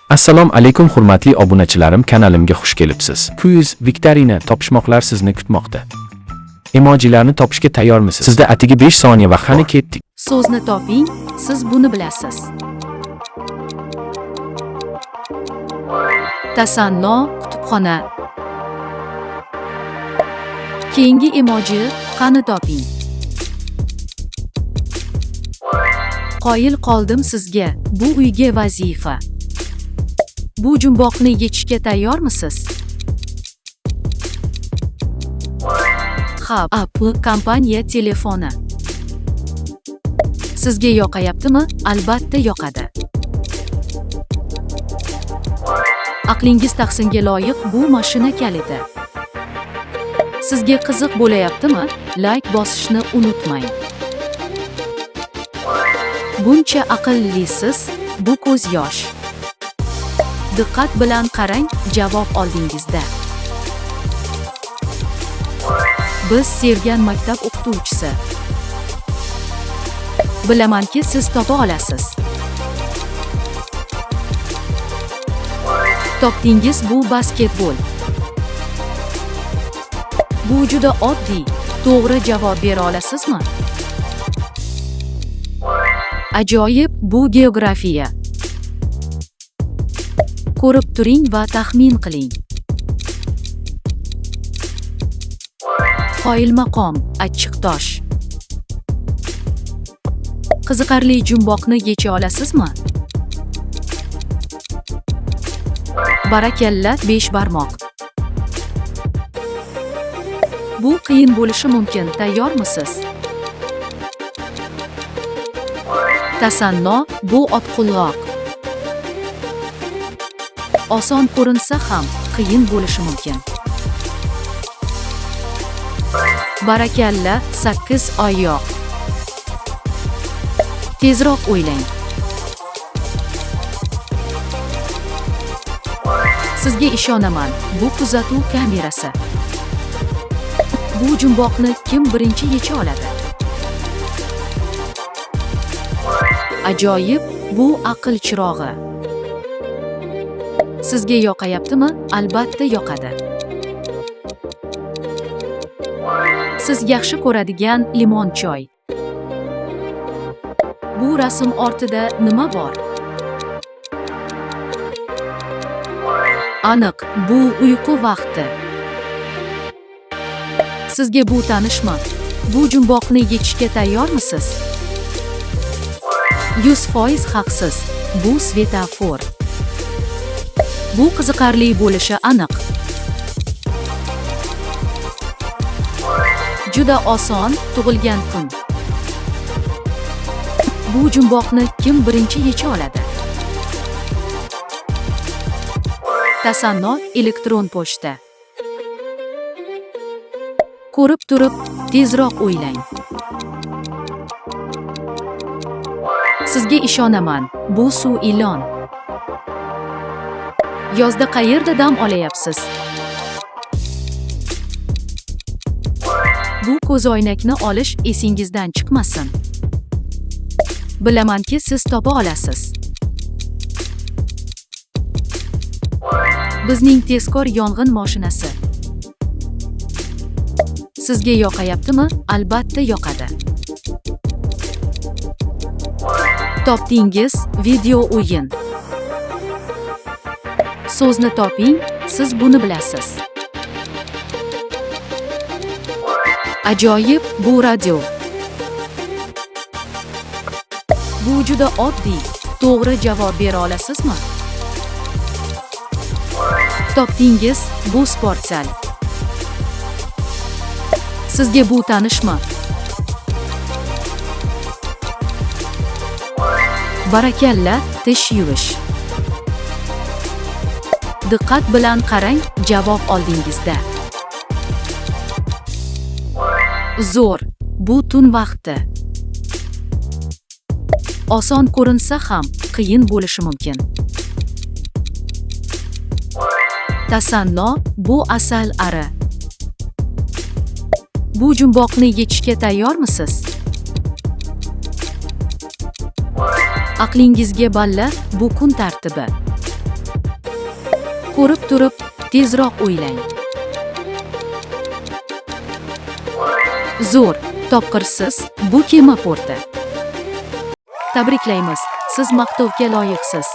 Assalomu alaykum hurmatli obunachilarim, kanalimga xush kelibsiz. Quiz, viktorina, topishmoqlar sizni kutmoqda. Emojilarni topishga tayyormisiz? Sizda atigi 5 soniya vaqt. Qani ketdik. So'zni toping, siz buni bilasiz. Tasanno, kutubxona. Keyingi emoji, qani toping. Qoyil qoldim sizga, bu uyga vazifa. Bu jumboqni yechishga tayyormisiz? Ha, Apple kompaniya telefoni. Sizga yoqayaptimi? Albatta yoqadi. Aqlingiz tahsinga loyiq bu mashina kaliti. Sizga qiziq bo'layaptimi? Like bosishni unutmang. Buncha aqllisiz, bu ko'z yosh. Diqqat bilan qarang, javob oldingizda. Biz sevgan maktab o'qituvchisi. Bilamanki, siz topa olasiz. Topdingiz, bu basketbol. Bu juda oddiy. To'g'ri javob bera olasizmi? Ajoyib, bu geografiya. Ko'rib turing va taxmin qiling. Qoyilmaqom, achchiq tosh. Qiziqarli jumboqni yecha olasizmi? Barakalla, besh barmoq. Bu qiyin bo'lishi mumkin. Tayyormisiz? Tasanno, bu otquloq. Oson ko'rinsa ham, qiyin bo'lishi mumkin. Barakalla, 8 oyoq. Tezroq o'ylang. Sizga ishonaman, bu kuzatuv kamerasi. Bu jumboqni kim birinchi yecha oladi? Ajoyib, bu aql chirog'i. Sizga yoqayaptimi? Albatta yoqadi. Siz yaxshi ko'radigan limon choy. Bu rasm ortida nima bor? Aniq, bu uyqu vaqti. Sizga bu tanishmi? Bu jumboqni yechishga tayyormisiz? 100% haqsiz. Bu svetofor. Bu qiziqarli bo'lishi aniq. Juda oson, tug'ilgan kun. Bu jumboqni kim birinchi yecha oladi? Tasanno, elektron pochta. Ko'rib turib, tezroq o'ylang. Sizga ishonaman, bu suv ilon. Yozda qayerda dam olayapsiz? Bu ko'zoynakni olish esingizdan chiqmasin. Bilamanki, siz topa olasiz. Bizning tezkor yong'in mashinasi. Sizga yoqayaptimi? Albatta yoqadi. Topdingiz, video o'yin. So'zni toping, siz buni bilasiz. Ajoyib, bu radio. Bu juda oddiy. To'g'ri javob bera olasizmi? Topdingiz, bu sportzal. Sizga bu tanishmi? Barakalla, tish yuvish. Diqqat bilan qarang, javob oldingizda. Zo'r, bu tun vaqti. Oson ko'rinsa ham, qiyin bo'lishi mumkin. Tasanno, bu asal ari. Bu jumboqni yechishga tayyormisiz? Aqlingizga balla, bu kun tartibi. Ko'rib turib, tezroq o'ylang. Zo'r, topqirsiz, bu kema porti. Tabriklaymiz, siz maqtovga loyiqsiz.